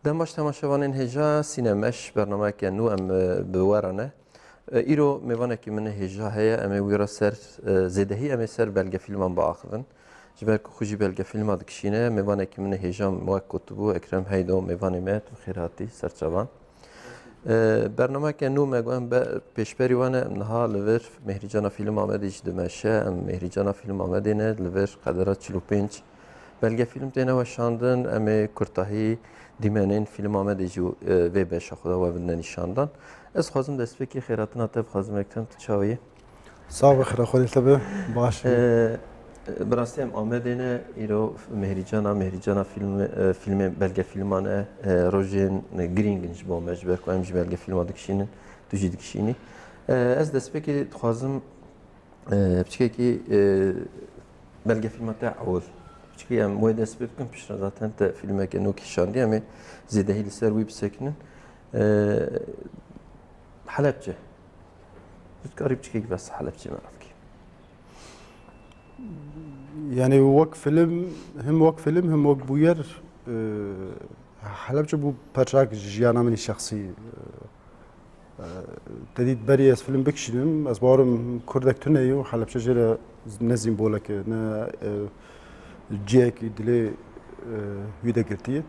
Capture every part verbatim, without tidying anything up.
Dem baş temaşevanên hêja Sînemeş bernameyeke nû em, e, bi we re ne. E, îro mêvanekî min ê hêja heye, em ê wî re ser, e, zêdehî em ê ser belgefîlman biaxivin. Ji ber ku xwe jî belgefîlma dikişîne, mêvanekî min ê hêja wek gotibû Ekrem Heydo mêvanê me, tu xêr hatî, serçavan. E, bernameyeke nû me got em be-, pêşberî we ne, em niha li vir Mehrîcana Fîlm Amedê jî dimeşe, em Mehrîcana Fîlm Amedê ne, li vir qedera çil û pênc belgefîlm têne weşandin, em ê kurtahî dîmenên Fîlm Amedê jî, e, vê beşa xwe de we bidine nîşandan. Ez dixwazim destpêkê xêrhatina te bixwazim, Ekrem, tu çawa yî? Sax be, xêra Xwedê te be, baş. E, bi rastî em Amedê ne, îro Mehrîcana, Mehrîcana fîlm, e, fîlmê, belgefîlman e, e, rojên girîng in ji bo me, ji ber ku em jî belgefîlma dikişînin, tu jî dikişînî. E, ez destpêkê dixwazim, e, piçekekî, e, belgefîlma te ewil. Piçekî em wê dest pê bikin, piştre zaten te fîlmeke nû kişandî, em ê zêdehî li ser wî bisekinin. E, Helepçe. Tu dikarî piçekek behsa Helepçê me re bikî? Yani wek film, hem wek film hem wek bûyer, e, Helepçe bû parçak ji jiyana min şexsî. E, e, te dît berî ez film bikişînim, ez bawerim kurdek tune ye û Helepçe jê re ne sîmbolek e, ne, e, cihekî dilê, e, wî de girtiye.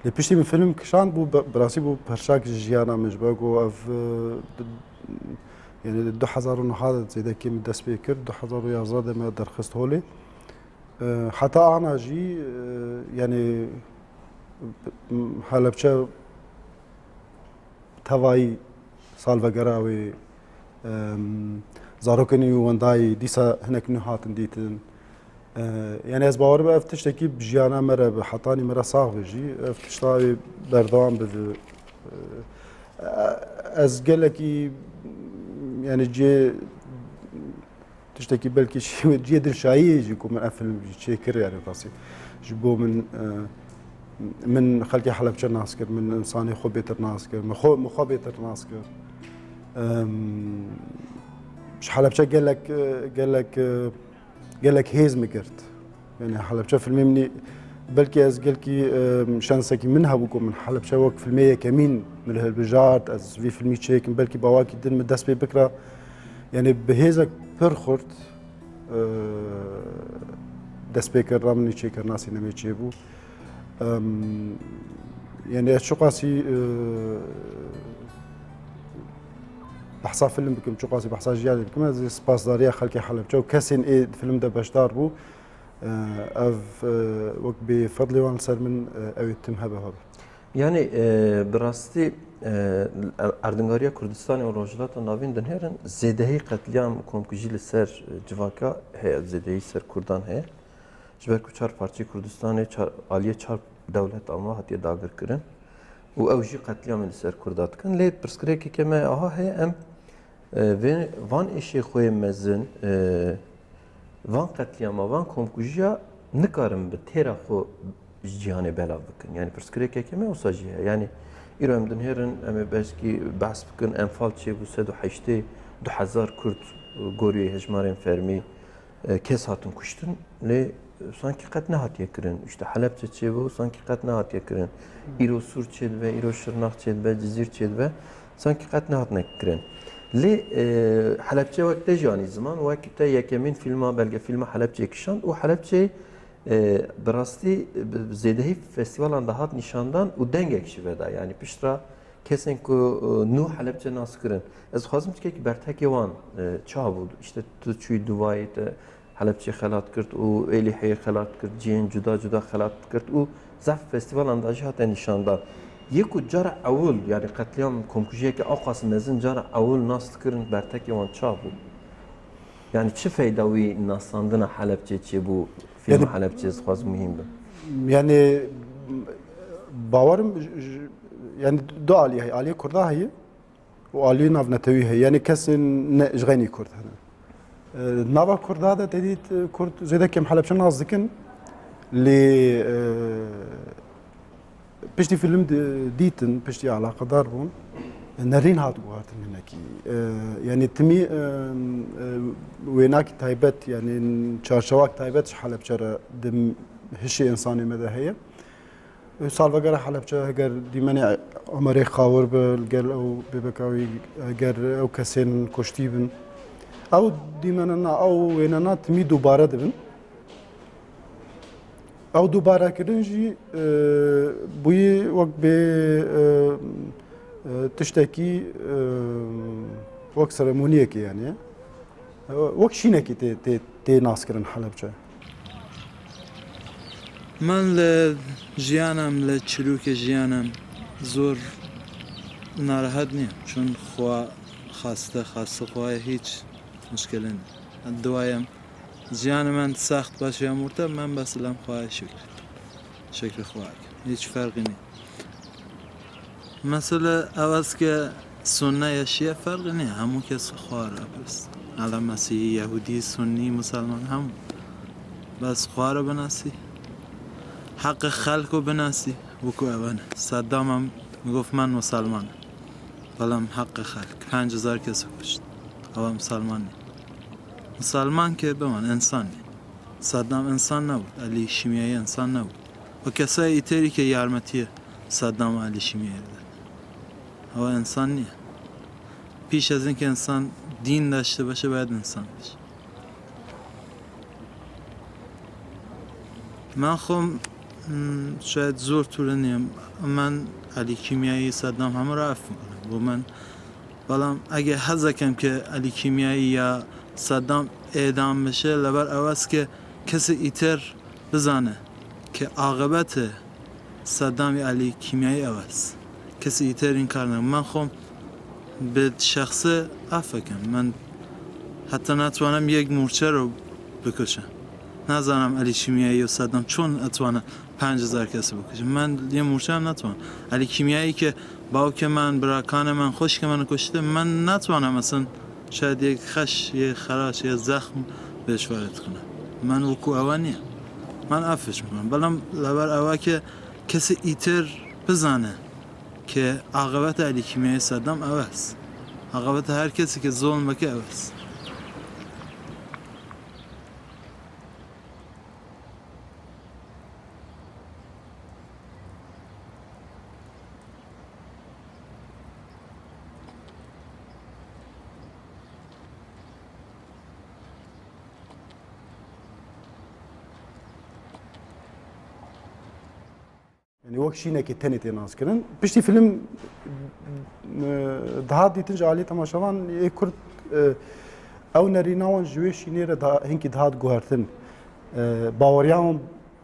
Lê piştî min film kişand bû, bi, bi rastî bû parçak ji jiyana min, ji ber ku ev, e, d-, yani du hezar û neh de zêdekî min dest pê kir, du hezar û yazdeh de me derxist holê. E, heta ana jî, e, yani, m-, Helepçe tevayî salvegera wê, em, zarokên wî wendayî dîsa hinek nû hatin dîtin. E, yani ez bawer be ev tiştekî bi jiyana me re, bi hetanî me re sax be jî, ev tişta wê berdewam bibe. E, ez gelekî, yani cê Tiştekî belkî şî-, cihê dilşayiyê jî ku min ev film jî çêkir, yani rastî. Ji bo min, e, min xelkê Helepçe nas kir, min insanê xwe bêtir nas kir, min xwe, min xwe bêtir nas kir. Em, ji Helepçe gelek, e, gelek, e, gelek hêz min girt. Yani Helepçe filmê min, belkî ez gelkî, e, şansekî min hebû ku min Helepçe wek filmê yekemîn min li hilbijart, ez vî filmî çêkim, belkî bawakî din min dest pê bikira. Yani bi hêzek pir xurt, e, dest pê kir, ra min çêkirina sînemê çêbû. Em, yani ez çiqasî, e, behsa film bikim, çiqasî behsa jiyanê bikim, ez ê spasdariya xelkê Helepçe û kesên ê di film de beşdar bû. E, ev, e, wek bê fedlê wan li ser min, e, ew ê tim hebe hebe. Yani, e, bi rastî, e, erdingariya Kurdistanê û Rojhilata Navîn dinêrin, zêdehî qetlîam, komkujî li ser, e, civaka heye, zêdehî ser Kurdan heye. Ji ber ku çar parçeyê Kurdistanê, çar, aliyê çar dewlet ama hatiye dagirkirin û ew jî qetlîamê li ser Kurda dikin. Lê pirsgirêkeke me aha heye, em, e, vê, van êşê xwe yê mezin, e, van qetlîama, van komkujiya nikarin bi têra xwe ji cîhanê belav bikin. Yani pirsgirêkeke me wisa jî heye. Yani îro em dinêrin, em ê belkî behs bikin, Enfal çêbû, sed û heştê du hezar Kurd, e, gorî hejmarên fermî, e, kes hatin kuştin, lê, e, sankî qet nehatiye kirin. Îşte Helepçe çêbû, sankî qet nehatiye kirin. Îro Sûr çêdibe, îro Şirnax çêdibe, Cizîr çêdibe, sankî qet nehatine kirin. Lê, e, Helebçe wek te jî anî ziman, wek te yekemîn fîlma, belgefîlma Helebçeyê kişand û Helebçeyê, e, bi rastî, bi, bi zêdehî festîvalan de hat nîşandan û dengek jî veda. Yanî piştre kesên ku, e, nû Helebçe nas kirin. Ez dixwazim tikekî bertekê wan, e, çawa bû? Îşte tu çûyî Dubay, te Helebçe xelat kir û Êlihê xelat kir, cihên cuda cuda xelat kir û zaf festîvalan de jî hate nîşandan. Yê ku cara ewil, yanî qetlîam, komkujiyeke ewqas mezin cara ewil nas dikirin, bertekê wan ça bû? Yanî çi feyda wî nasandina Helebçê çêbû, fîlma Yanî Helebçê ez dixwazim muhîm be? Yanî bawerim j-, j-, yanî du alî heye, aliyê Kurda heye û aliyê navnetewî heye. Yanî kesên ne ji xeynî Kurd hene. E, nava Kurda de te dît, e, Kurd zêde kêm Helebçe nas dikin. Lê, e, piştî fîlm di-, dîtin, piştî eleqedar bûn, nerîn hat guhartin hinekî. E, yanî timî, e, e, wênakî taybet, yanî çarçewak taybet ji Helebçe re di hişê însanê me de heye. Ew salvegera Helebçe, heger dîmenê Omerê Xawir be, li gel ew bêbeka wî, heger ew kesên kuştî bin, ew dîmenena, ew wênena timî dubare dibin. Ew dubarekirin jî, e, bûyî wek bê, e, e, tiştekî, e, wek seremoniyekê, yanî. Wek şînekî tê, tê, tê naskirin Helebçe. Min li jiyanim, li çîrokê jiyanim zor narehet niyim. Çun xwe xaste, xaste xwe hîç muşkilê nîye. Duwayem, jiyanê min sext baş ya murte, min bes lem xwe şikir. Şikir xwe. Hîç ferqî nîye. Mesele ew ez ke sunne ya şiye ferqî nîye, hemû kes xwe re pirs. Hala mesîhî, yehûdî, sunnî, muselman hemû. Bes xwe re binasî. Heqê xelko binasî, wekû ew ne. Seddam em gof men muselman e. Belam heqê xelk, penc hezar kes kuşt. Ew muselman nî. Muselman ke biman, însan nî. Seddam însan nebû, elî şîmyayî însan nebû. O kesayê îterî ke yarmetiyê Seddam û elî şîmyayî re de. Ew însan nîye. Pîş ez in ke însan dîn daşte başe, bayed însan başe. Men xwe, hmm, şayet zor tûre niyim. Men elî kîmyayî Seddam hemû re ef bikim. Bo men Belam ege hez ekem ke Elî Kîmyayî ya Seddam êdam bişe, leber ew ez ke kesê îter bizane ke aqibete Seddamî Elî Kîmyayî ew ez. Kesê îter înkar nake. Men xwe bi şexse ef ekem. Men heta netwanim yek mûrçe ro bikuşim. Nazanim Elî Kîmyayî û Seddam çon etwane penc hezar kes bikujin. Men yê mûrçe em netwan. Elî Kîmyayî ke bawke men, birakanê men, xweşke men kuşte, men netwanim, mesela, şayet yek xeş, yê xeraş, yê zexm bêşvaret kine. Men wekû ewe niye. Men efş bikim. Belam leber ewe ke kesê îter bizane ke aqibeta Elî Kîmyayî Seddam ew ez. Aqibeta her kesê ke zolm bike ew ez. Yanî wek şînekê tenê tê naskirin. Piştî fîlm, e, dihat dîtin ji aliyê temaşevan yê Kurd, e, ew nerîna wan ji wê şînê re daha, hinkî dihat guhertin. E, baweriya wan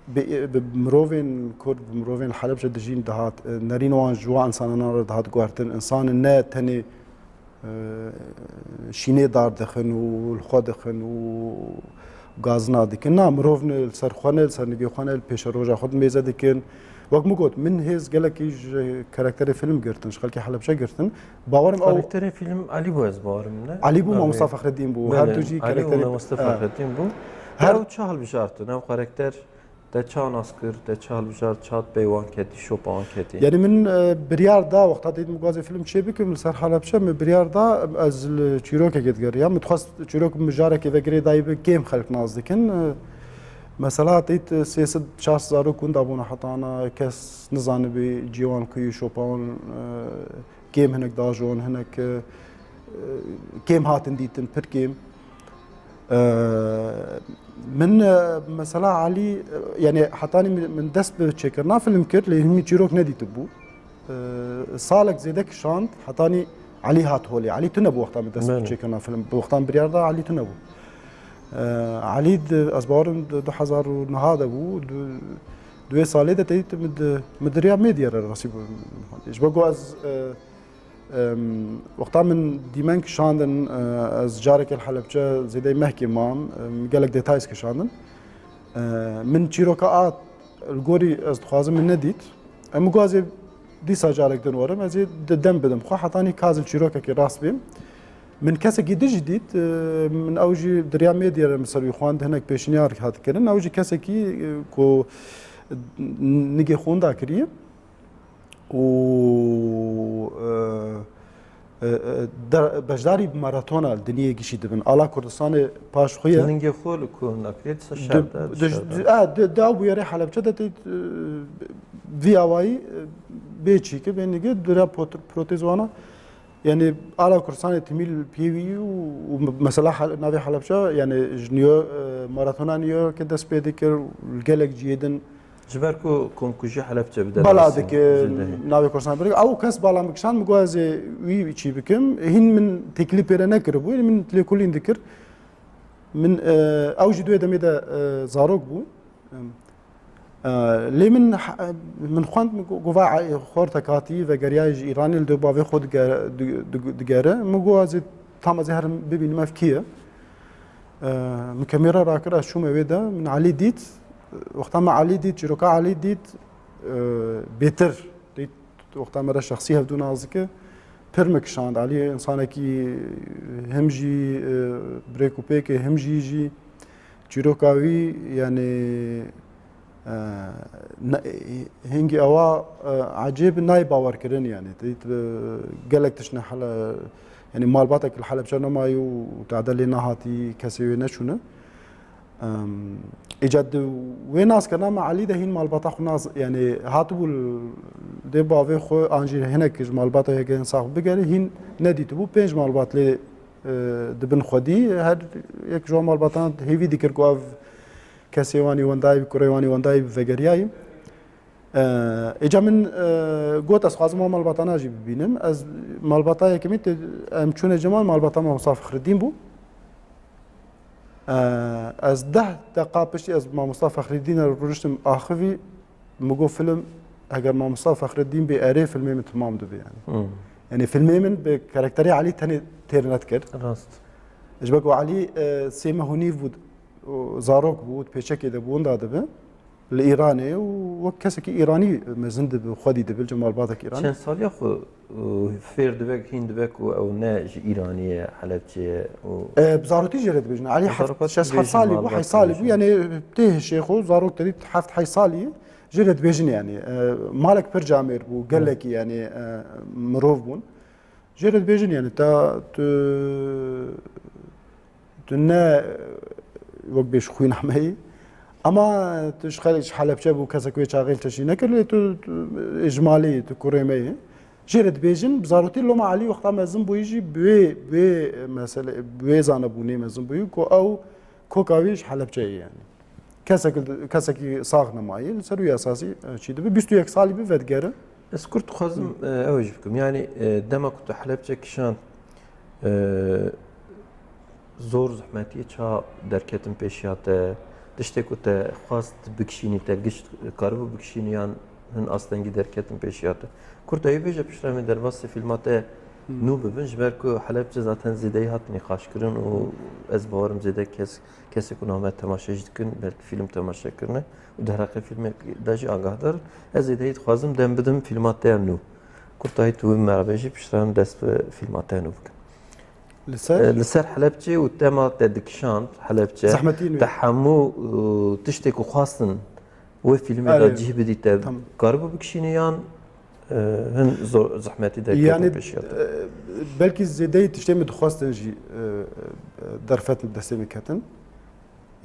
bi, bi mirovên Kurd, bi mirovên Helebce dijîn dihat, e, nerîna wan ji wan însanana re dihat guhertin. Însanê ne tenê e, şînê dar dixin û li xwe dixin û gazina dikin. Na, mirov ne li ser xwe ne, li ser nigê xwe ne, li pêşeroja xwe dimêze dikin. Wek min got, min hêz gelekî ji karakterê fîlm girtin, ji xelkê Helebçe girtin. Bawerim ew Karakterê fîlm Elî bû, ez bawerim, ne? Elî bû, Navê Mamosta Fexreddîn bû. Belê, Her du jî Elî û karakterê Mamosta Fexreddîn bû. Her Ew çi hilbijart in, ew karakter Te ça nas kir, te ça hilbijart, ça bi pey wan ketî, şopa wan ketî? Yanî min, e, biryar da, wexta dît min gazê fîlm çê bikim, li ser Helebçe min biryar da, ez li çîrokekê digeriyam. Min dixwest çîrok min mijarekê ve girê dayî bi kêm xelk nas dikin. E, mesela dît, e, sê sed çar sed zarok winda bûne hetana, kes nizanibî cî wan ku yî, şopa wan, e, kêm hinek dajon, hinek, e, kêm hatin dîtin, pir kêm. E, min, e, mesela Elî, e, yani hetanî min, min dest bi çêkirina film kir, lê hîn min çîrok nedîtibû. E, salek zêde kişand, hetanî Elî hat holê. Elî tune bû wexta min dest bi Belê. çêkirina film. Bi wexta min biryar da Elî tune bû. E, Elî di, ez bawerim di du hezar û neh de bû, du, di wê salê de teyît min di, min di riya medya re rastî bû. Ji bo ku ez, e, Em, wexta min dîmen kişandin, e, ez carekê li Helebçe zêdeyî mehkê mam, em, gelek detays kişandin. E, min çîroka a li gorî ez dixwazim min nedît. Em guazê dîsa carek din werim, ez ê di dem bidim xwe, hetanî kazil çîrokekê rast bêm. Min kesekî din jî dît, e, min ew jî di riya medya re min ser wî xwend, hinek pêşniyar hat kirin. Ew jî kesekî, e, ku nigê xwe winda kiriye. û, e, e, e, der-, beşdarî maratona li dinyê gişî dibin. Ala Kurdistanê paş xwe ye. Ningê xwe li ku nakirê disa Di, şer de, di, dışarıda. di, a, di, di ew bûyerê Helebçe de tê, e, vî awayî, e, bê çîkê, bê nigê, dira pot-, protez wana. Yani, ala Kurdistanê timîl piyê wî û, û mesela Hel-, navê Helebçe, yani, ji New York, e, maratona New Yorkê dest pê dikir, gelek cihê din Ji ber ku komkujî Helepçe bi Bela delasî dike, zêde heye. Navê Kursan bir. Ew kes bala min kişand, min got ez ê wî çî bikim. Hîn min teklîf pê re nekiribû, min lêkolîn dikir. Min, e, ew jî di wê demê de, e, zarok bû. E, lê min, min xwend, min go-, gova, e, xortek hatî, vegeriyayê ji Îranê li dê bavê xwe digere, di-, di-, digere. Min got ez ê tam ez ê herim bibînim ev kî ye. E, min kamera rakir, ez çûme wê de, min Elî dît. Wexta me Elî dît, çîroka Elî dît, e, bêtir dît. Wexta me re şexsî hevdû nazik e. Pir me kişand. Elî însanekî him jî, e, birêk û pêk e, him jî jî çîroka wî, yani, e, ne, hingî ewa, e, ecêb nayê bawerkirin, yani. Dît, e, gelek tişt ne hele, yani, malbatek li Helepçe nemayî û tade lê nehatî, kesê wê neçûne. Em, îca di wê naskirina me Elî de hîn malbata xwe nas, yani, hatibû li dê bavê xwe an jî hinek ji malbata yekê sax bigerî, hîn nedîtibû. Pênc malbat lê, e, di bin xwedî, her yek ji wan malbatan hêvî dikir ku ev kesê wanî wendayî bi, kurê wanî wendayî bi vegeriyayî. E, Îca min, e, got ez xwazim wan malbatana jî bibînim. Ez malbata yekemî tê, em çûne cema malbata Mamosta Fexreddîn bû. E, ez deh deqa piştî ez Mamosta Fexreddîn re rûniştim axivî, min got film, eger Mamosta Fexreddîn bê erê filmê min temam dibe yani. Hmm. Yani filmê min bi karakterê Elî tenê têr nedikir. Rast. Ji ber ku Elî, e, sê meh û nîv bû, û zarok bû, di pêçekê de bû, winda dibe. Li Îranê û wek kesekî Îranî mezin dibe, xwedî dibe, li cem malbatek Îranî. Çend saliya xwe, û, fêr dibe, hîn dibe ku ew ne ji Îranî ye, Helepçe ye û E, bi zarokî jê re dibêjin. Elî Bi zarokî heft, şeş heft dibêjin, salî bû, malbat heyt salî bû. dibêjin. Yani tê hişê xwe, zarok te dît heft heyt salî jê re dibêjin yani. E, malek pir camêr bû, gelekî yani, e, mirov bûn. Jê re dibêjin yani, ta tu, tu ne wek bêj xwîna me yî. Ama tu ji xelk ji Helepçe bû, kesek wê çaxê li te şî nekir, lê tu, tu ji malê yî, tu kurê me yî. Jê re dibêjin, bi zarokî loma Elî wexta mezin bûyî jî bi wê, bi wê mesele, bi wê zanebûnê mezin bûyî ku ew koka wî ji Helepçe ye yani. Kesek, kesekî sax nemayî, li ser wî esasî, e, çî dibe. Bîst û yek salî bi vedigerin. Ez kurt dixwazim, e, ew jî bikim. Yani, e, dema ku tu Helepçe kişand, e, zor zehmetiyê ça derketin pêşiya te, tiştê ku te xwest bikişînî, te giş karibû bikişînî yan hin astengî derketin pêşiya te? Kurt, ew bêje piştre em ê derbasî filma te Hmm. nû bibin, ji ber ku Helepçe zaten zêdeyî hat nîqaşkirin û ez bawerim zêde kes, kesê ku name temaşe jî dikin, belkî fîlm temaşe kirine û di heraqê fîlmê de jî agahdar in. Ez zêdeyî dixwazim dem bidim fîlma te ya nû. Kurtayî tu wî me re bêjî, piştre em dest bi fîlma te ya nû bikin. Li ser? E, li ser Helepçe û tema te dikişand, Helepçe, Zehmetî nû. Te hemû, e, tiştê ku xwestin wê fîlmê de Erê. cih bidî te Tamam. karibû bikişînî yan, e, hin zor, zehmetî de Yani, ketin pêşiya te? E, belkî zêdeyî tiştê min dixwestin jî, e, e, derfet destê min ketin.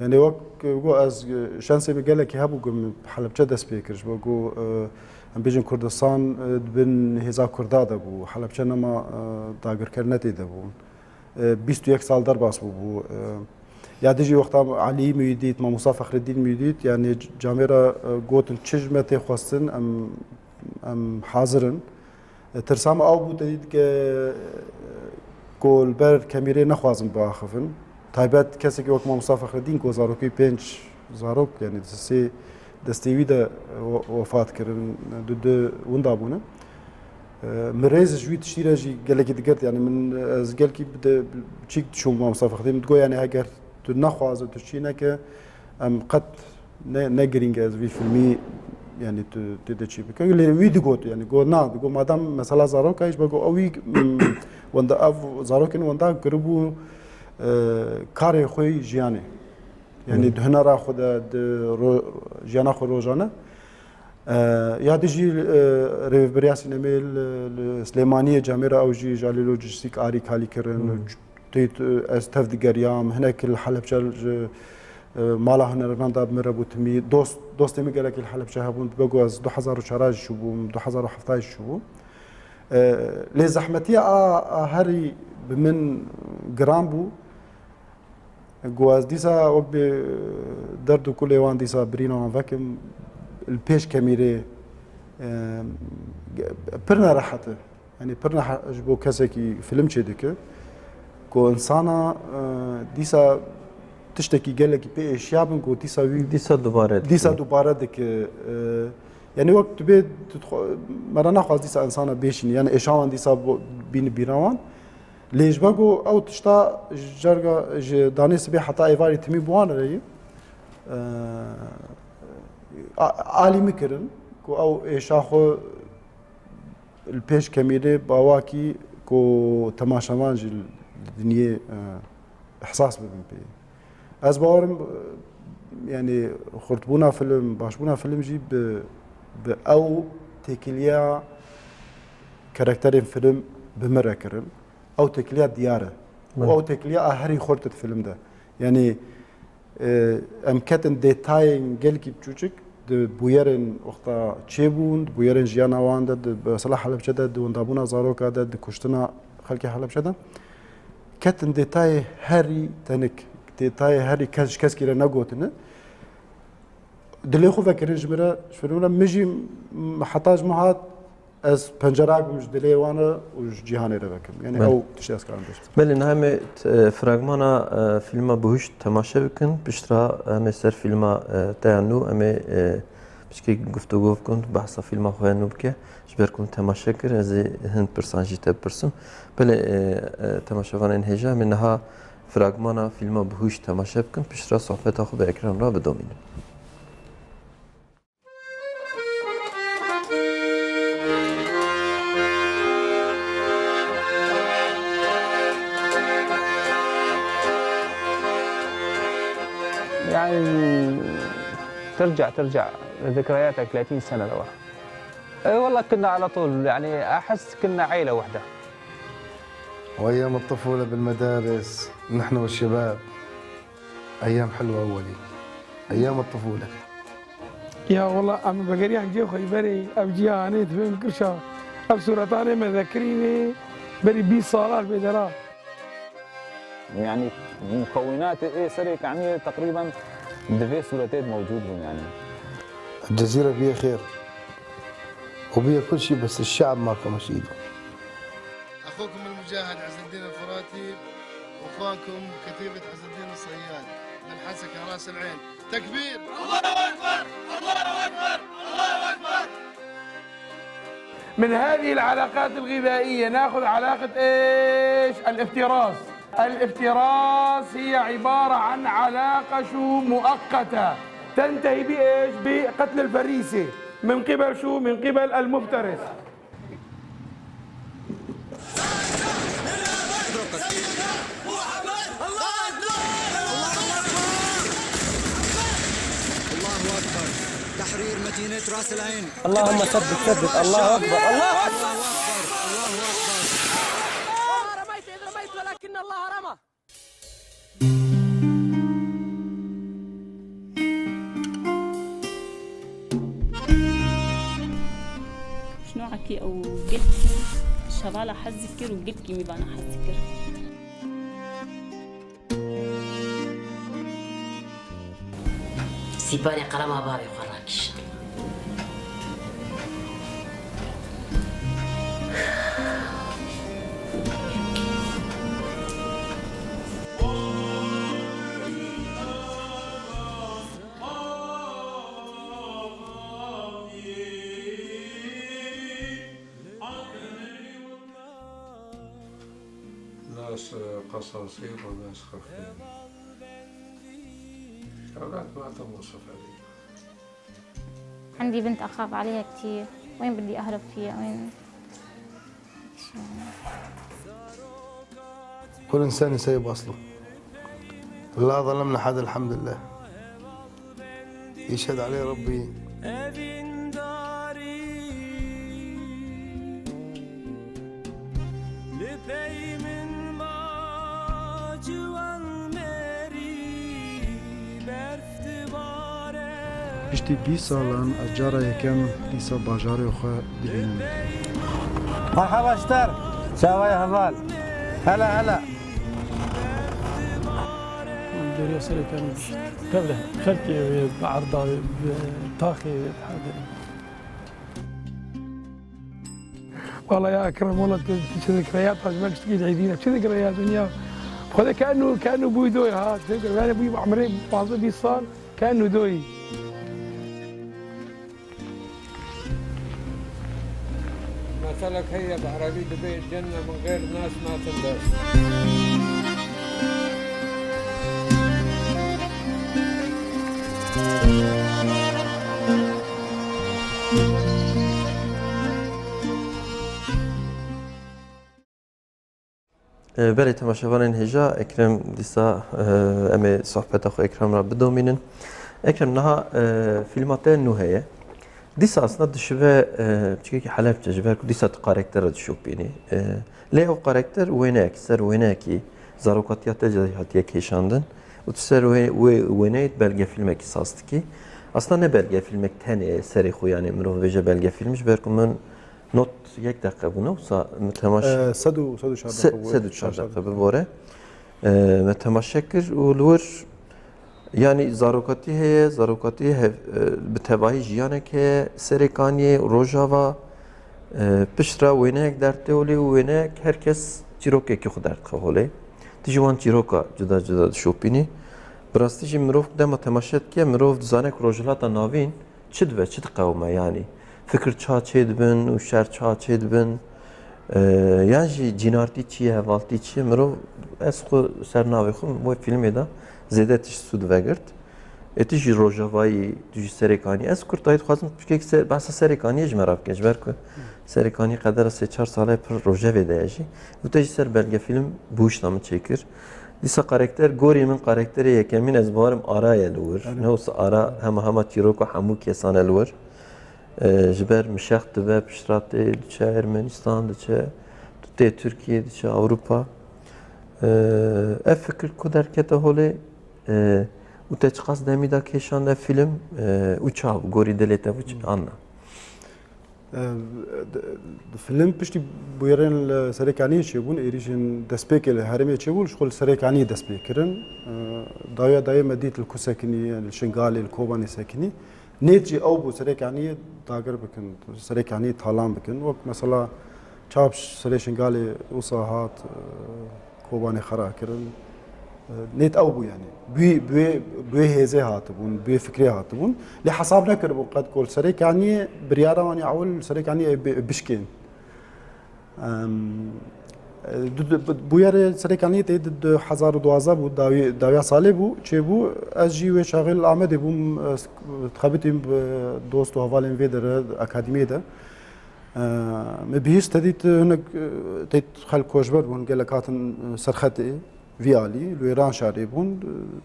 Yani wek, e, got ez, e, şansê min gelekî hebû ku min Helebçe dest pê kir. Ji bo ku, e, em bêjin Kurdistan, e, di bin hêza Kurda de bû. Helebçe nema, e, dagirker ne tê de bûn. E, bîst û yek sal derbas bûbû. E, ya dijî wexta Elî min dît, Mamosta Fexreddîn min dît, yani camêra, e, gotin çi ji me tê xwestin, em, em hazir in. E, tirsa min ew bû, te dît ke, e, ku li ber kemîrê nexwazin biaxivin. Taybet kesekî wek Mamosta Fexreddîn ku zarokî pênc zarok, yani di sê destê wî de we-, wefat kirin, du du winda bûne. E, min rêz ji wî tiştî re jî gelekî digirt, yani min, ez gelkî bi de, çîk dişûm Mamosta Fexreddîn, min digot, yani heger tu nexwaze, tu çî neke, em qet ne, ne girîng e ez vî filmî, yani tu tê de çî bike. Lê wî digot, yani got na, digot madem mesela zarok e, ji ber ku ew wî, mm, wenda, ev zarokên wenda kiribû, e, karê xwe yî jiyanê. Yani di hunera xwe de, di ro-, jiyana xwe rojane. E, ya dijî, e, rêveberiya sînemê li, li Silêmaniyê camêra ew jî ji alî lojîstîk arî kalî kirin. Tê, e, ez tev digeriyam, hinek li Helebçe ji, e, mala hunermenda bi min re bû timî. Dost, dostê min gelekî li Helebçe hebûn, dibe ku ez du hezar û çar jî çûbûm, du hezar û heft jî çûbûm. E, lê zehmetiya a, a herî bi min giran bû. Ku ez dîsa wek bê derd û kulê wan dîsa birîna wan vekim, li pêş kemîrê, e, pir nerehet e. Yani pir nehe-, ji bo kesekî film çêdike, ku insana, e, dîsa tiştekî gelekî pê êşiya bin, ku dîsa wî Dîsa dubare dike. dîsa dubare dike. E, yani wek tu bê, tu dixwe-, me re naxwaz dîsa insana bêşînî. Yani êşa wan dîsa bo-, bîni bîra wan. Lê ji ber ku ew tişta ji carga, ji danê sibê heta êvarî timî bi wan re ye, e, a-, alî min kirin ku ew êşa xwe li pêş kemîrê bi awakî ku temaşevan jî li dinyê, e, ihsas bibin pê. Ez bawerim, e, yani xurtbûna film, başbûna film jî bi, bi ew têkiliya karakterên film bi min re kirin. Ew têkiliya diyar e. Û Belê. ew têkiliya a herî xurt di film de. Yani, e, em ketin detayên gelkî biçûçik di bûyerên wexta çêbûn, di bûyerên jiyana wan de, di mesela Helebçe de, di wendabûna zaroka de, di kuştina xelkê Helebçe de. Ketin detayê herî tenik, detayê herî kes ji keskî re negotine. Dilê xwe vekirin ji min re, ji min re, min jî, m-, heta ji min hat, ez pencerak bim ji dilê wan re û ji cîhanê re vekim. Yani Belê. ew tiştê ez karim bêjim. Belê, niha em ê t-, e, fragmana, e, fîlma Bihuşt temaşe bikin. Piştre em ê ser fîlma, e, te ya nû, em ê, e, piçkî guftûgo bikin, behsa fîlma xwe ya nû bike. Ji ber ku min temaşe kir, ez ê hin pirsan jî te bipirsim. Belê, e, e, temaşevanên hêja, em ê niha fragmana fîlma Bihuşt temaşe bikin, piştre sohbeta xwe bi ekran re bidomînin. يعني ترجع، ترجع ذكرياتك ثلاثين سنة لورا. اي والله كنا على طول، يعني، احس كنا عيلة وحدة. وايام الطفولة بالمدارس، نحن والشباب. ايام حلوة اولي. ايام الطفولة. Ya wela em vegeriyan cihê xwe yî berê, ev cîhanê divê min kirşa. Ev sûretanê me vekirînê berî bîst sala li bê dera. Yani mukewinatê ê serê kaniyê teqrîben di vê sûretê de mewcûd bûn yani. الجزيرة فيها خير وبيها كل شيء، بس الشعب ما كان مشيده. أخوكم المجاهد عز الدين الفراتي، وأخوانكم كتيبة عز الدين الصياد، من حسكة راس العين. تكبير! الله أكبر! الله أكبر! الله أكبر! من هذه العلاقات الغذائية ناخذ علاقة إيش؟ الافتراس. الافتراس هي عبارة عن علاقة شو؟ مؤقتة، تنتهي بإيش؟ بقتل الفريسة من قبل شو؟ من قبل المفترس. الله أكبر! تحرير مدينة راس العين. اللهم ثبت، ثبت. الله أكبر، الله أكبر. الله أكبر، الله أكبر. وما رميت إذ رميت ولكن الله رمى. Ki ew gelkî şevala hez dikir û gelkî mîvana hez dikir. Sîpanê qelema bavê xwe rakişand. ناس قصاصين وناس خفين. أولاد ما تم وصف عليهم. عندي بنت أخاف عليها كتير. وين بدي أهرب فيها؟ وين؟ شو يعني؟ كل إنسان يسيب أصله. لا ظلمنا حدا، الحمد لله. يشهد عليه ربي. Evindarî li pey min ma ciwan merî berf dibare. Piştî bîst salan ez cara yekem dîsa bajarê xwe dibînim. Merhaba ji te re. Çawa ye heval? Hela, hela. Deriya Serêkanî bîst. Tevle xelkê wê bi erda wê, bi taxê wê dihedin. Wala ya Ekrem, wala tu, tu çi dikire ya, ta ji me tiştekî ji êdî ne. Çi dikire ya dinya? Xwedê kenu, kenu bûy doy ha. Çi dikire? Yani bûy emrê pazdeh bîst sal, kenu doy. Meselek heye bi erebî dibê cenne min xêr nas natin dest. E, belê temaşevanên hêja, Ekrem dîsa, e, em ê sohbeta xwe Ekrem re bidomînin. Ekrem, niha, e, fîlma te nû heye. Dîsa aslında dişibe, e, piçekekî Helebce, ji ber ku dîsa tu karakter re dişopînî. E, lê ew karakter wêneyek, ser wêneyekî zarokatiya te jî hatiye kêşandin. Û tu ser wê, wê wêneyê belgefîlmekî saz dikî. Aslında ne belgefîlmek tenê serê xwe, yani mirov bêje belgefîlm, ji ber ku min not yek deqe bûne, wisa me temaşe Ee, sed û, sed û çar se-, deqe bû. Sed û çar deqe bibore. Ee, me temaşe kir û li wir, yanî zarokatî heye, zarokatî hev-, e, bi tevahî jiyanek heye, Serêkaniyê, Rojava, e, piştre wêneyek derdtê holê û wêneyek her kes çîrokekî xwe derdxe holê. Tu ji wan çîroka cuda cuda dişopînî. Bi rastî jî mirov dema temaşe dike, mirov dizane ku Rojhilata Navîn çi dibe, çi diqewime, yanî fikir ça çêdibin û şer ça çêdibin, e, yan jî cînartî çi ye, hevaltî çi ye, mirov, ez xwe ser navê xwe wê fîlmê de zêde tişt sûd vegirt. Ê tu jî Rojavayî, tu jî Serêkanî. Ez kurtayî dixwazim piçkek ser, behsa Serêkaniyê ji me re bike, ji ber ku Serêkanî qedera sê çar sale pir rojevê de ye jî. Û te jî ser belgefîlm bi wişta min çêkir. Dîsa karakter, gorî min karakterê yekemîn ez bawerim Ara ye li wir. Erê. Ne wisa Ara hema hema çîroka hemû kesan e li wir. E, ji ber mişex dibe, piştratê diçe Ermenîstan, diçe tê Tirkiyê, diçe Ewropa. E, ev fikir ku derkete holê, e, û te çiqas demî da kêşand ev fîlm, e, û çav, gorî dilê te bû çi anna? Ev, d-, d-, film piştî bûyerên li Serêkaniyê çêbûn, êrîşên destpêkê li herêmê çêbû, ji xwe li Serêkaniyê dest pê kirin. Ev, dawiya dayê me dît li ku sekinî, li Şingalê, li Kobanê sekinî. Nêt jî ew bû Serêkaniyê dagir bikin, Serêkaniyê talan bikin. Wek mesela çap serê Şingalê wisa hat, ev, Kobanê xera kirin. Nêt ew bû yani. Bi, bi, bi wê hêzê hatibûn, bi wê fikrê hatibûn. Lê hesab nekiribûn qet ku li Serêkaniyê biryara wan ya ewil li Serêkaniyê bi, bişkên. Em, du, du, bûyerê Serêkaniyê tê di du hezar û duwazdeh bû, dawî, dawiya salê bû, çêbû. Ez jî wê çaxê li Amedê bûm, ez dixebitîm bi dost û hevalên vê derê, akademiyê de. Ev, me bihîst te dît hinek, ev, tê xelk koçber bûn, gelek hatin, ev, serxetê vî alî, li Wêranşarê bûn.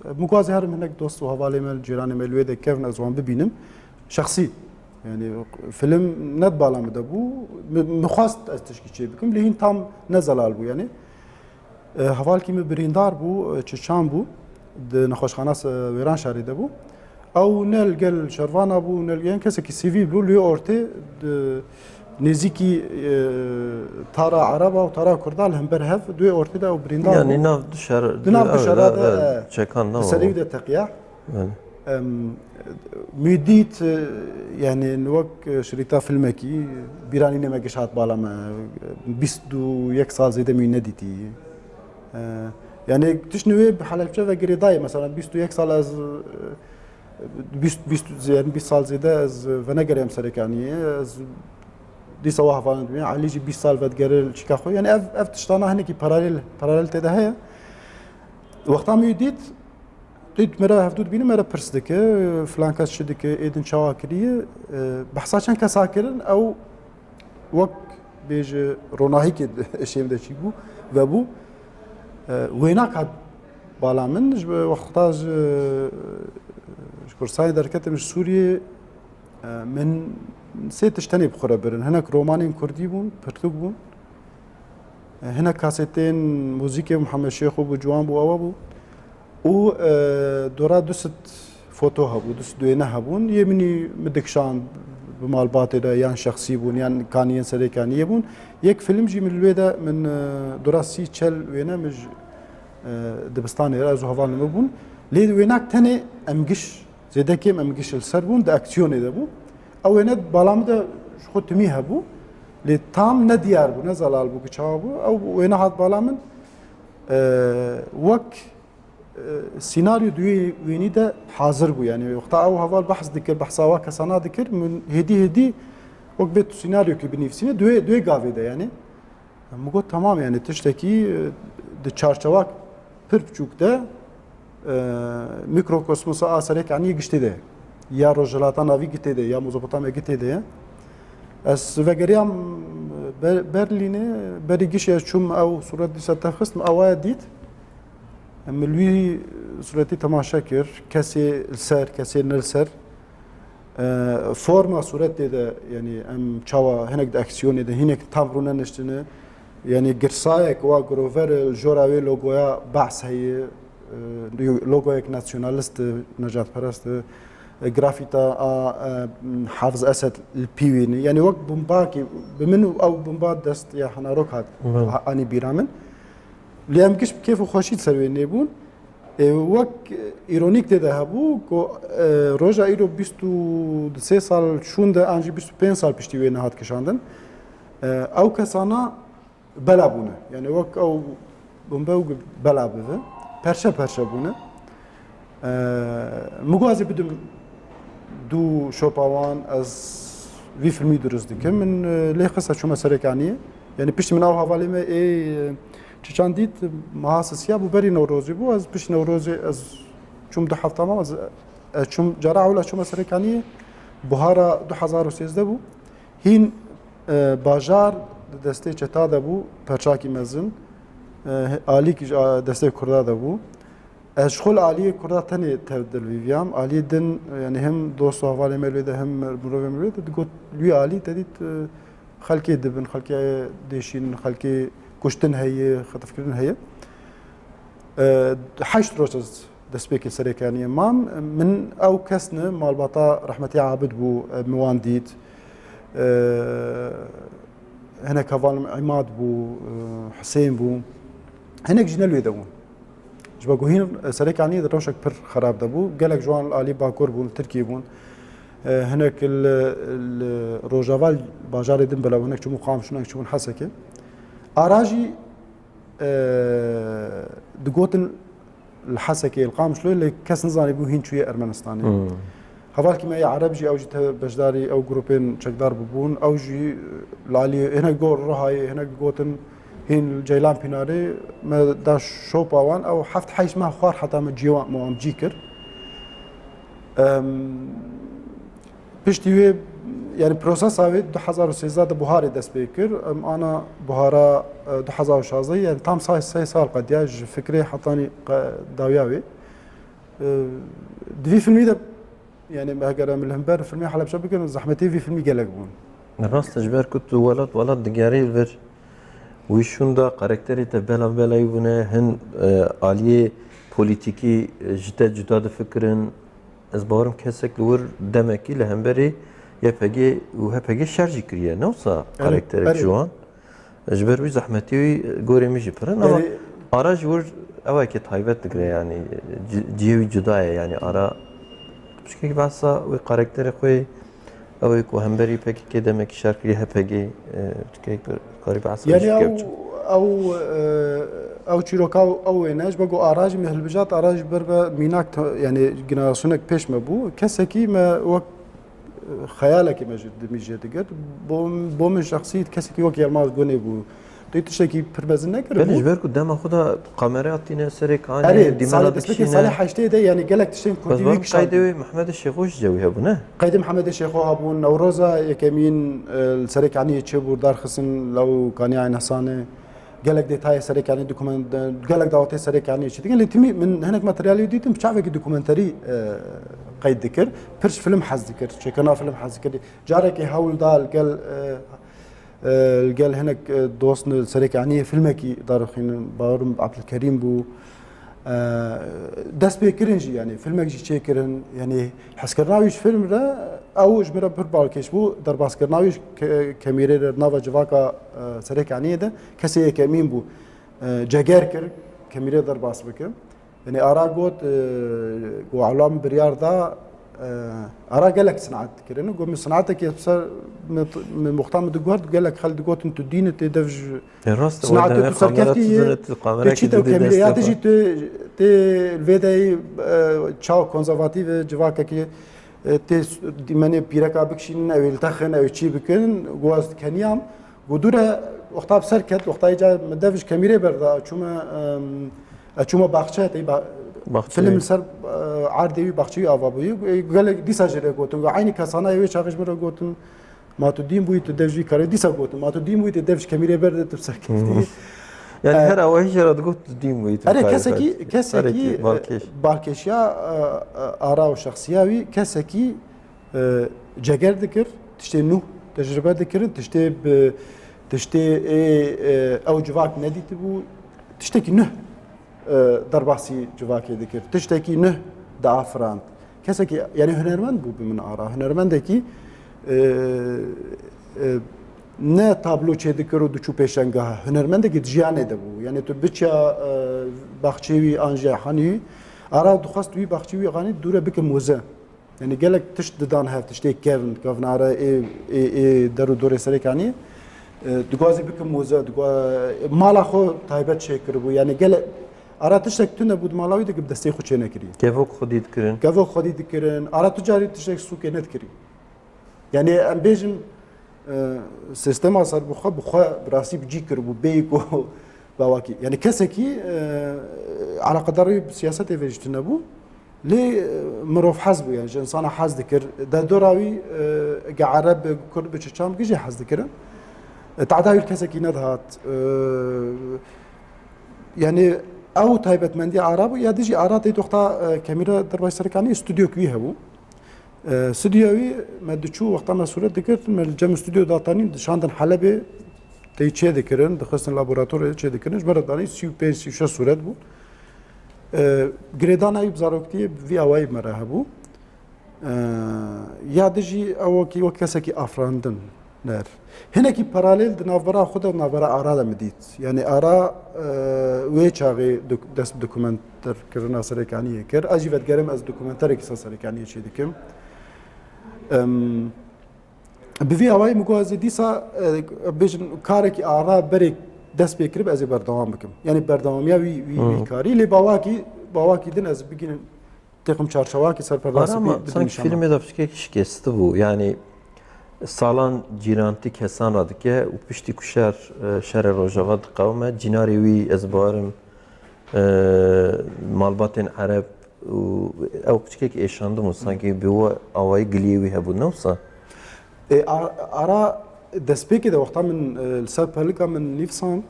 Ev, min ku ez ê herim hinek dost û hevalê me, cîranê me li wê de kevin, ez wan bibînim. Şexsî, yani film ne di bala min de bû, min, min xwest ez tişkî çê bikim, lê hîn tam ne zelal bû yani. E, hevalkî min birîndar bû, e, çiçan bû, di nexweşxana se-, Wêranşarê de bû. Ew ne li gel şervana bû, ne li gel kesekî sivîl bû, li wê ortê di, Nêzîkî, e, tara Ereba û tara Kurda li hember hev, di wê ortê de ew birîndar bû. Yanî nav du şer, Di nav du ew, şera ew, de, ew, e, çekan nav li serê ew. Wî de teqiya. Belê. Em, mi dît, e, yanî wek, e, şirîta filmekî, bîranînê me giş hat bala me, bîst û yek sal zêde mi nedîtî. E, yanî tişt nû wê bi Helebçe ve girêdayê, mesela bîst û yek sal ez, e, bîst, bîst, yanî bîst sal zêde ez venegeriyam Serêkaniyê. Ez dîsa wa hevalên dibînim. Elî jî bîst sal vedigere li çîka xwe. Yanî ev, ev tiştana hinekî paralel, paralel tê de heye. Wexta min wî dît, dît me re hevdû dibîne, me re pirs dike, filan kes çi dike, êdin çawa kiriye. E, behsa çend kesa kirin, ew wek bêje ronahîkê di êşê min de çîbû, vebû. E, wênak hat bala min, ji wexta ji, ji Kurdistanê derketim ji Sûriyê, e, min sê tişt tenê bi xwe re birin. Hinek romanên kurdî bûn, pirtûk bûn. E, hinek kasetên muzîkê Mihemed Şêxo bû, ciwan bû, ewa bû. Û, e, dora du sed foto hebû, du sed wêne hebûn. Yê min î min dikişand bi malbatê de, yan şexsî bûn, yan kaniyên Serêkaniyê bûn. Yek fîlm jî min li wê de, min, e, dora sî çel wêne min ji, e, dibistanê re, ez û hevalên min bûn. Lê wênak tenê em giş, zêde kêm em giş li ser bûn, di aksiyonê de bû. Ew wêne bala min de ji xwe timî hebû. Lê tam ne diyar bû, ne zelal bû ku çawa bû. Ew wêne hat bala min, e, wek e, sînaryo di wê wênî de hazir bû. Yanî wexta ew heval behs dikir, behsa wa kesana dikir, min hêdî hêdî wek bê tu sînaryokê binivîsîne, di wê, di wê gavê de yanî. Min got, tamam, yanî tiştekî, e, di çarçewa pir biçûk de, e, mîkrokosmosa a Serêkaniyê giştê de ye. Ya Rojhilata Navî gitê de ye, ya Mezopotamya gitê de ye. Ez vegeriyam Ber-, Berlînê, berî gişê ez çûm ew sûret dîsa texistim, ew aya dît. Em li wî sûretî temaşe kir, kesê li ser, kesê ne li ser. E, forma sûretê de, yanî em çawa hinek di aksiyonê de, hinek tam rûneniştine. Yanî girsayek wa girover e, li jora wê logoya Baas heye, e, logoyek nasyonalist e, necatperest e. E, grafîta a, e, Hafiz Esed li pî wî ne. Yanî wek bombakê, bi min û ew bomba dest ya Hena Rok hat, Belê. ha-, anî bîra min. Lê em giş bi kêf û xweşî li ser wê nêbûn. E, wek îronîk tê de hebû ku, e, roja îro bîst û sê sal şûnde an jî bîst û pênc sal piştî wê nehat kişandin. E, ew kesana bela bûne. Yanî wek ew bombe û bela bibe. Perçe perçe bûne. E, min got ez ê bidim du şopa wan, ez vî filmî dirust dikim. Min, e, lê xist ez çûme Serêkaniyê. Yanî piştî min ew hevalê me ê, e, çiçan dît, meha sisiya bû, berî Newrozê bû. Ez piştî Newrozê ez çûm du hefta mam, ez, ez çûm, cara ewil ez çûme Serêkaniyê, buhara du hezar û sêzdeh bû. Hîn, e, bajar di destê çeta de bû, perçakî mezin. E, alîkî ji a-, destê Kurda de bû. Ez ji xwe li aliyê Kurda tenê tev dilvîviyam. Aliyê din, e, yanî hem dost û hevalê me li wê de, hem mirovê me li wê de digot, li wî alî te dît, e, xelkê dibin, xelkê dêşînin, xelkê kuştin heye, xetifkirin heye. E, heşt roj ez destpêkê Serêkaniyê mam. Min ew kes ne, malbata rehmetî Abid bû, e, min wan dît. E, hinek hevalên min Îmad bû, e, Hisên bû. Hinek jî ne li wê de bûn. Ji ber ku hîn Serêkaniyê di rewşek pir xerab de bû. Gelek ji wan li alî Bakur bûn, li Tirkiyê bûn. E, hinek li, li Rojava bajarê din bela bûn, hinek çûbûn Qamişlo, hinek çûbûn Hesekê. Ara jî e, digotin li Hesekê, li Qamişloyê, lê kes nizanîbû hîn çûye Ermenistanê. Hmm. Hevalkî me yê Ereb jî, ew jî te beşdarî ew grûpên çekdar bûbûn. Ew jî, e, li alî hinek got Rohayê, hinek gotin hîn li Ceylan Pînarê. Me da şopa wan, ew heft heşt meh xwar heta me cî wan, me wan cî kir. Em, Piştî wê, yanî prosesa wê du hezar û sêzdeh de buharê dest pê kir. Em ana buhara, e, du hezar û şazdeh, yanî tam sê, sê sal qediya ji fikrê hetanî qe-, dawiya wê. E, di vî filmî de, yanî heger em li hember filmê Helebçe bikin, zehmetê vî filmî gelek bûn. Rast e, ji ber ku tu welat welat digerî li vir. Wî şûnda karakterê te bela belayî bûne, hin, e, aliyê polîtîkî, e, ji te cuda difikirin. Ez bawerim kesek li wir demekî li hemberî Y P G û H P G şer jî kiriye, ne wisa karakterek ji wan. Ji ber wî zehmetî wî gorê min jî pir in. Ama Ara ji wir ewekê taybet digire, yanî ci- cihê wî cuda ye, yanî Ara. Pişkek behsa wê karakterê xwe, ew ê ku hemberî P K K demekî şer kiriye, H P G, e, pişkek bir karî behsa wî Yani jî ew, kevçû. ew, e, ew çîroka ew ê ne, ji ber ku Ara jî me hilbijart, Ara jî ber be mînak te- yani generasyonek pêş me bû. Kesekî me wek, e, xeyalekî me ji dimî jê digirt. Bo, bo min şexsî kesekî wek Yilmaz Gunê bû. Tu tiştekî pir mezin nekiribû. Belê, ji ber ku dema xwe de kameraya tîne serê kanê, Erê, dîmena salê destpêkê dikişîne. Salê heştê de, yani gelek tiştên Kurdî wî kişandî. Qeydê wî Mehmedê Şêxo jî cewî hebû, ne? Qeydê Mehmedê Şêxo hebû, Newroza yekemîn, e, li serê kaniyê çêbû, darxisin lew kaniya Nesanê. Gelek detayê serê kaniyê dokumen-, gelek dawetê serê kaniyê çê dikin. Lê timî min hinek materyalê dîtim, çavekî dokumenterî, e, qeyd dikir. Pir ji film hez dikir, çêkirina film hez dikir. Carekê hewl da li gel, e, e, li gel hinek, e, dost li serê kaniyê filmekî darixînin. Bawerim Abdulkerîm bû. E, dest pê kirin jî, yani filmek jî çêkirin. Yani hezkirina wî ji film re, ew ji min re pir balkêş bû. Derbaskirina wî ji ke- kemîrê re nava civaka, e, serê kaniyê de kesê yekemîn bû. E, ceger kir, kemîrê derbas bike. Yani Ara got, e, ku Elam biryar da, e, Ara gelek sinat dikirin. Got min sinatekê ser min, min muxta min diguhert, gelek xelk digotin tu dîn î, tê dev ji Ê, rast e, sinatê wê tu demê kamera serkeftî tu yê, dinê, tu tu kamerayekî çî te didê kemîrê ya destê xwe. Dijî tu, tê li vê deyî, e, çaw konservatîf e, civakekî, e, tê s- dîmenê pîreka bikişînin, ew ê li te xin, ew ê çî bikin, got ez dikeniyam. Got dû re wexta bi ser ket, wexta îca min dev ji kemîrê berda, çûme, em, e, çûme baxçe, tey ba- Baxçe. Film li ser, e, erdê wî baxçe wî ava bûyî. E, gelek dîsa jê re gotin, got eynî kesana wê çaxê ji min re gotin. Ma tu dîn bûyî, tu dev ji wî karê dîsa gotin. Ma tu dîn bûyî, tu dev ji kemîrê berde, tu bi ser keftî. Yani her awayî jê re digot tu dîn bûyî, tu Erê, kaybet. Kesekî, kesekî, Erê ki, e, balkêş. Balkêşiya, e, e, Ara û şexsiya wî, kesekî, e, ceger dikir, tiştê nû tecrube dikirin, tiştê bi, tiştê ê, e, ew civak nedîtibû, tiştekî nuh e, derbasî civakê dikir. Tiştekî nuh diafirand. Kesekî, yani hunermend bû bi min Ara. Hunermendekî, e, e, ne tablo çêdikir û diçû pêşengeha. Hunermendekî di jiyanê de bû. Yani tu biçiya, e, baxçê wî an jî hanî wî, Ara dixwest wî baxçê wî hanî dû re bike mûze. Yani gelek tişt didan hev, tiştê kevn, kevnare ê, ê, ê der û dorê Serêkaniyê. E, diguazî bikin moze, digua-, mala xwe taybet çêkiribû. Yani gelek, Ara tiştek tune bû di mala wî de ku bi destê xwe çênekirî. Kevok xwedî dikirin. Kevok xwedî dikirin. Ara tu carî tiştek sûkê nedikirî. Yani em bêjin, e, sîstema serbixwe bi xwe bi rastî bi cî kiribû, bêyî ku bawakî. Yani kesekî, e, eleqedarî bi siyasetê ve jî tune bû. Lê, e, mirov hez bû, yani ji insana hez dikir. Derdora wî, e, ge ereb be, kurd be, çeçan be, jî hez dikirin. E, tehda wî kesekî nedihat. E, yani ew taybetmendiya Ara bû. Ya dijî Ara tê doxta, e, kemîre derbaş Serêkaniyê stûdyok wî hebû. E, stûdyoya wî me diçû wexta me sûret digirt, me li cem stûdyo datanîn, dişandin Helebê, tê çê dikirin, dixistin laboratorê çê dikirin. Ji me re danî sî û pênc sî û şeş sûret bû. E, girêdana wî bi zaroktiyê bi vî awayî me re hebû. E, ya dijî ew wekî wek kesekî afirandin. Ner. Hinekî paralel di navbera xwe de, navbera Ara de min dît. Yani Ara, e, wê çaxê dok-, dest bi dokumenterkirina Serêkaniyê kir. Ez jî vedigerim ez dokumenterekî ser Serêkaniyê çêdikim. Em, bi vî awayî min got ez ê dîsa, e, bêjin karekî Ara berê dest pê kirib ez ê berdewam bikim. Yani berdewamiya wî, wî, wî Hmm. karî. Lê bawakî, bawakî din ez bigînim. Têxim çarçewakî serperdasî Ara ama bî, bidin sanki nîşana. Filmê de piçkekî şikesti bû. Yani salan cîrantî kesan re dike û piştî ku şer, e, şerê Rojava diqewime, cînarê wî ez bawerim, e, malbatên Ereb û ew piçkek êşandin û sanki bi we awayî giliyê wî hebû, ne wisa? E, A-, Ara destpêkê de wexta min, e, li ser pelika min nivîsand,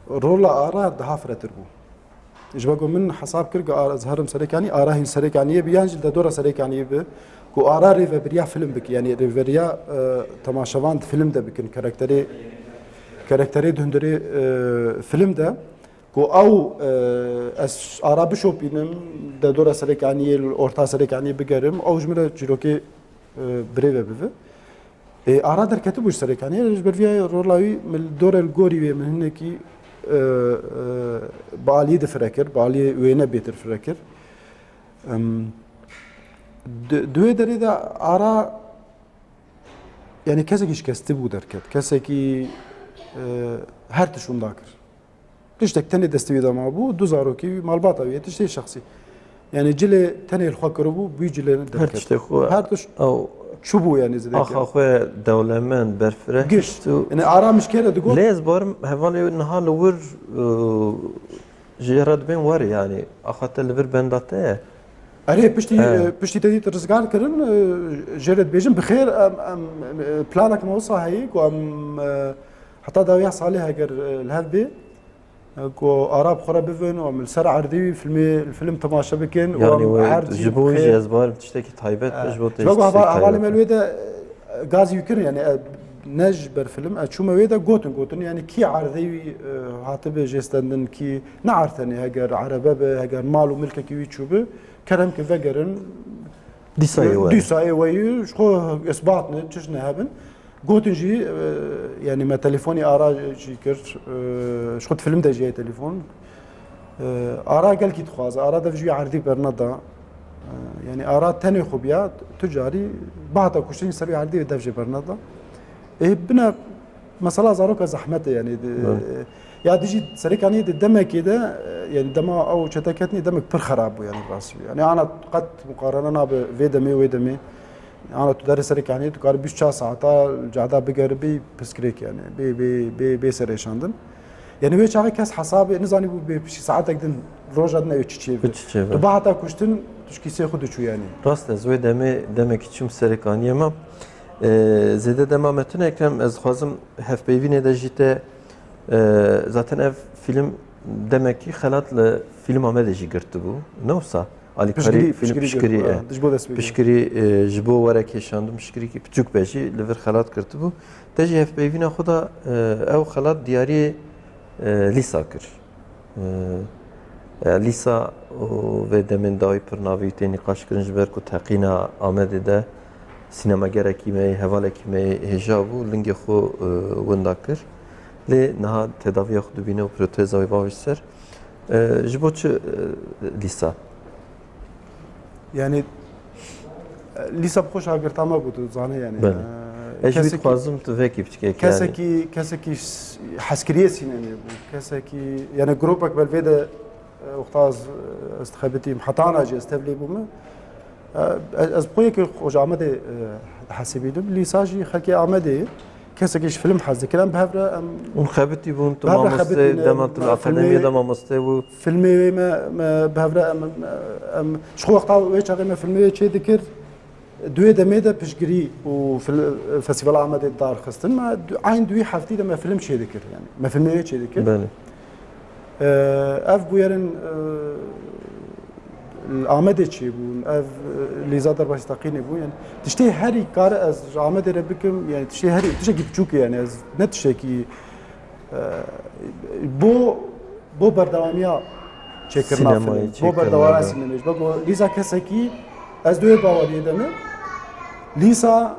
rola Ara daha firetir bû. Ji ber ku min hesab kir ku Ara, ez herim Serêkanî, Ara hîn Serêkaniyê bi, yan jî li derdora Serêkaniyê bi, ku Ara rêvebiriya film bike, yanî rêvebiriya, e, temaşevan di film de bikin, karakterê, karakterê di hundirê, e, film de, ku ew, e, ez Ara bişopînim, derdora Serêkaniyê, li orta Serêkaniyê bigerim, ew ji min re çîrokê, e, birêve bibe. Ê, Ara derketibû ji Serêkaniyê, ji ber vê rola wî min dore li gorî wê min hinekî, e, e, bi aliyê de fire kir, bi aliyê wêne bêtir fire kir. Em, di, di wê derê de Ara, yani kesekî şikestî bû derket. Kesekî, e, her tişt winda kir. Tiştek tenê destê wî de mabû, du zarokê wî, malbata wî, tiştê şexsî. Yani cilê tenê li xwe kiribû, bûyî cilê derket. Her tiştê xwe Her tişt ew çûbû yani zêde axa xwe dewlemend, berfireh Giş. Hişt û Yani Ara min ji kê re digot? Lê ez barim hevalê niha li wir, e, jê re dibên werê yani. Axa te li vir benda te ye. Erê, piştî, He. e, piştî te dît rizgar kirin, e, jê re dibêjin, bi xêr, em, em, e, planek me wisa heyî, ku em, e, heta dawiya salê heger, e, li hev bê, e, ku Ara bi xwe re bivin û em li ser erdê wî filmê, film temaşe bikin û Yani em we erdî ji bo wî bi jî xêr. Ez barim tiştekî taybet E, be, ji bo te ji jî bo tiştekî hava-, hevalê taybet me be. Li wê de, e, gazî wî kirin, yani, e, ne ji ber film, e, çûme wê de gotin, gotin, yani, kî erdê wî, e, hatibe jê stendin, kî ne erd tenê, heger erebe be, heger mal û milkekî wî çûbi, kerem ki vegerin, Dîsa yê we. Dîsa yê we yî, ji xwe isbat ne, çiş ne hebin. Gotin jî, e, yani, me telefonî Ara jî kir, e, ji xwe di film de jî heye telefon. E, Ara gelkî dixwaze, Ara dev ji wî erdî berneda. E, yani, Ara tenê xwe biya, tu carî bahta kuştinî ser wî erdî dev jê berneda. Ê, bine, mesela zaroka zehmet e, yani, di, Evet. Ya dijî Serêkaniyê di demekê de, e, yani dema ew çete ketnî demek pir xerab bû, yani rastî. Yani ana qet muqarene nabe vê demê wê demê. Ana tu derê Serêkaniyê tu karî bîst çar saeta cehda bigeribî piskirêk yani. Bê, bê, bê, bê serêşandin. Yani wê çaxê kes hesabê nizanî bû bê piştî saetek din roja din ew çi çê bi. Çi çê bi. Tu baheta kuştin tu ji kîsê xwe diçû yani. Rast ez wê demê demekî çûm Serêkaniyê me. E, zêde dema me tune Ekrem, ez dixwazim hevpeyvînê de jî te, e, zaten ev fîlm demekî xelat li fîlma me de jî girtibû. Ne wisa? Alîkarî Piştgirî, fîlm piştgirî, piştgirî, ha, e, ji bo dest pê piştgirî, e, ji bo were kêşandim, piştgirîkî piçûk be jî li vir xelat girtibû. Te jî hevpeyvîna xwe da, e, ew xelat diyariyê, e, Lîsa kir. E, e, Lîsa û vê demên dawî pir navî tê nîqaş kirin ji ber ku teqîna Amedê de sînemagerekî me yê, hevalekî me yê hêja bû, lingê xwe, e, winda kir. Lê niha tedaviya xwe dibîne û proteza wê bavêj ser. E, ji bo çi, e, Lîsa? Yani, e, Lîsa bi xwe şagirta me bû, tu zanî yani. Belê. E, Ez jî wî kesekî, dixwazim tu vekî biçikê yani. Kesekî, kesekî s-, hezkiriyê sînemê bû. Kesekî, yani grûpek belvê de, e, wexta ez, ez dixebitîm, heta ana jî ez tevlî bûme. E, ez, ez bi xwe yekê xwe ji Amedê, e, dihesibînim. Lîsa jî xelkê Amedê ye. Kesekî ji film hez dikir. Em bi hev re em Hûn xebitî bûn, tu bi hev re mamoste, xebitîne, dema tu li me akademiyê filmê, de mamoste bû. Filmê wê me, me bi hev re em, em, em ji xwe wexta wê çaxê me filmê wê çê dikir. Di wê demê de piştgirî û fil-, Festîvala Amedê darxistin. Me du-, eyn di wî heftî de me film çê dikir. Yani me filmê wê çê dikir. Belê. E, ev bûyerin, e, li Amedê çêbûn, ev, e, Lîza derbasî teqînê bû. Yani tiştê herî kare ez ji Amedê re bikim, yani tiştê herî, tiştekî biçûk e, yani ez ne tiştekî, e, bo, bo berdewamiya çêkirina Sînemayê filmê, bo çêkirina berdewamiya da. Sînemê. Ji ber ku Lîza kesekî ez di wê baweriyê de me. Lîsa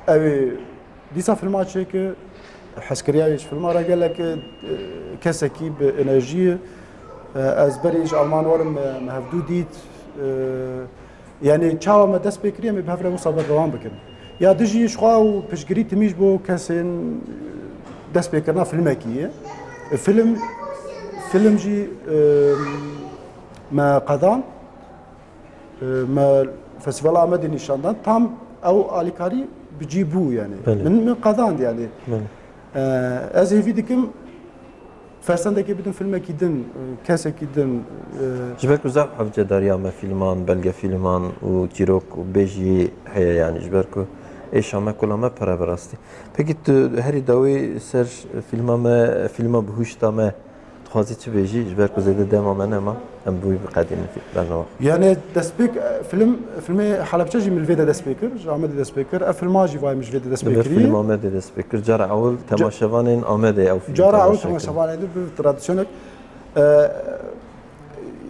ew ê Dîsa filma çêkir, hezkiriya wê ji filma re gelek, e, kesekî bi enerjî ye. E, ez berî ji Alman werim, me, me hevdû dît. E, yani çawa me dest pê kiriye, em ê bi hev re wisa berdewam bikin. Ya dijî ji xwe û piştgirî timî ji bo kesên dest pê kirina filmekî ye. E, film, film jî, e, me qedan. E, me Festîvala Amedê nîşan dan. Tam ew alîkarî bi cî bû yani. Belê. Min, min qedand yani. Belê. E, ez hêvî dikim fersendekê bidin filmekî din, e, kesekî din, e, Ji ber ku zaf hevcedariya me fîlman, belgefîlman û çîrok û bêjî heye yani. Ji ber ku êşa me kula me pere bi rastî. Pekî tu herî dawî ser fîlma me, fîlma bihuşta me Dixwazî çi bêjî, ji ber ku zêde dema me nema, em bi wî biqedînin fî-, bernama. Yani destpêk, e, film, filmê Helebçe jî min li vê de dest pê kir, ji Amedê dest pê kir. Ev filma jî vay min ji vê de dest pê Li vir kirî. Film Amedê dest pê kir. Cara ewil Ca-, temaşevanên Amedê ew film cara ewil temaşe kir. Temaşevanê de bi tradisyonek, e,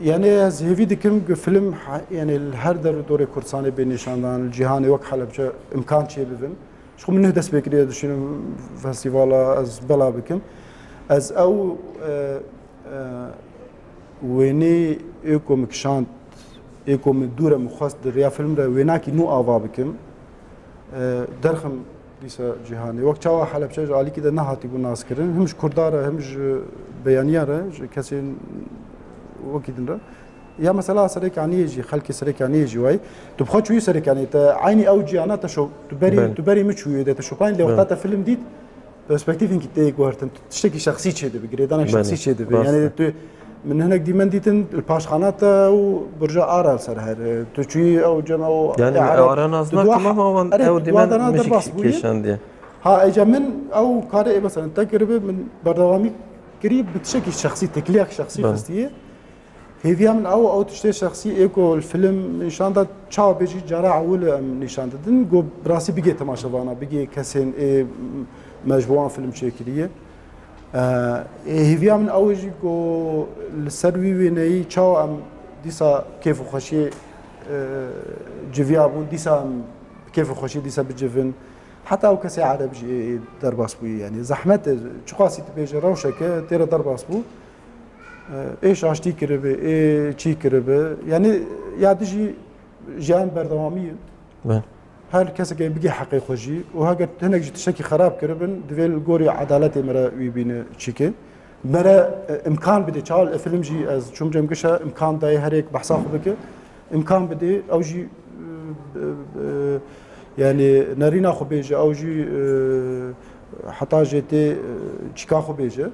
Yani ez hêvî dikim ku film ha-, yani li her der û dorê Kurdistanê bê nîşandan, li cîhanê wek Helebce imkan çêbibin. Ji xwe min neh dest pê kiriye dişînim festîvala ez bela bikim. Ez ew, e, e, wênê ê ku min kişand, ê ku min dû re min xwest di riya film re wênakî nû ava bikim. E, derxim dîsa cîhanê. Wek çawa Helebçe ji alîkî de nehatîbû naskirin, him ji Kurda re, him ji beyaniya re, ji kesên wekî din re. Ya mesela Serêkaniyê jî, xelkê Serêkaniyê jî wayî. Tu bi xwe çûyî Serêkaniyê, te eynî ew ciyana te şo-, tu berî, Belê. tu berî min çûyî de, te şopayî lê Belê. wexta te film dît, perspektîfên ki tê guhertin, tu tiştekî şexsî çêdibe, girêdanek Belê, şexsî çêdibe. rast Yani e. tu, min hinek dîmen dîtin, li paşxana te û Burca Ara li ser her. Tu çûyî ew cem ew Yani e, ara Ara tu nazna dua tamam ama erê, ew tu dîmen dua dana mişik derbas bûyî. kêşandiye. Ha, êca min ew karê ê mesela te kiribe, min berdewamî kirî bi tiştekî şexsî, têkiliyek şexsî Belê. xistiye. Hêviya min ew, ew tiştê şexsî ê ku li film nîşan da, çawa bêjî cara ewil em nîşan didin, ku bi rastî bigê temaşevana, bigê kesên ê me ji bo wan film çêkiriye. E, ê hêviya min ew jî ku li ser wî wêneyî çawa em dîsa kêf û xweşiyê, e, civiya bûn, dîsa em bi kêf û xweşiyê dîsa bicivin. Heta ew kesê ereb jî ê, ê derbas bûyî, yani zehmet e, çiqasî tu bêje rewşeke tê re derbas bû. Ê şaştî kiribe, ê çî kiribe. Yani ya dijî jiyan berdewamî ye. Be. Her kesek ê bigê heqê xwe jî û heger hinek jî tiştekî xerab kiribin, divê li gorî edaletê me re wî bîne çîkê. Me re, e, imkan bidê. Çawa li film jî ez çûm cem gişa imkan dayê her yek behsa xwe bike. Imkan bidê, ew jî, e, e, yani nerîna xwe bêje, ew jî, e, heta jê tê, e, çîka xwe bêje.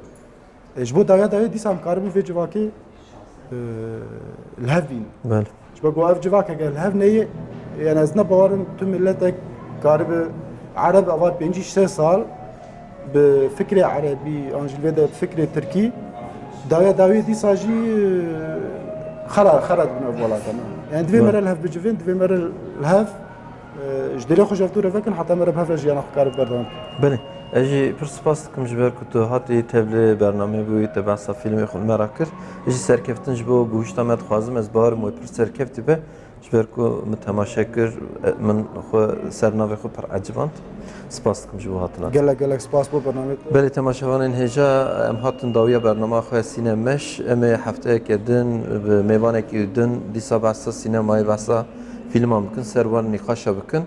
E, ji bo dawiya dawiyê dîsa em karibin vê civakê, e, li hev bînin. Belê. Ji bo ku ev civak heger li hev neyê, yani ez ne bawerim tu miletek karibe ereb ava pêncî sê sal bi fikrê erebî, an jî li vê de bi fikrê tirkî, dawiya dawiyê dîsa jî, e, xera, xera dibin ev welata me. Yani divê me Belê. re li hev bicivin, divê me re li hev Ji dilê xwe ji hev dû re vekin, heta me re bi hev re jiyana xwe kare berdewam bikin. Belê. Ez jî pir spas dikim ji ber ku tu hatî tevlê bernameyê bûyî, te behsa fîlmê xwe li me re kir. Ez jî serkeftin ji bo bihuşta me dixwazim. Ez bawerim wê pir serkeftî be. Ji ber ku min temaşe kir, e, min xwe ser navê xwe pir eciband. Spas dikim ji bo hatina te. Gelek, gelek spas bo bernameyê te. Belê temaşevanên hêja, em hatin dawiya bernama xwe Sîne Meş. Em ê hefteyeke din bi mêvanekî din dîsa behsa sînemayê, behsa fîlman bikin, ser wan nîqaşa bikin.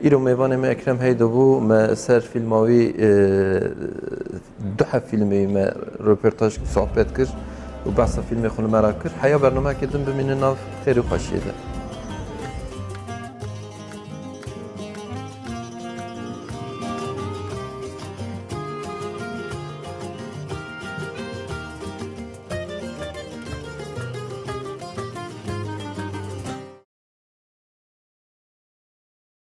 Îro mêvanê me Ekrem Heydo bû, me ser fîlma wî, e, du heb fîlmê wî me röportaj, sohbet kir û behsa fîlmê xwe li me re kir. Heya bernameyeke din bimînin nav xêr û xweşiyê de.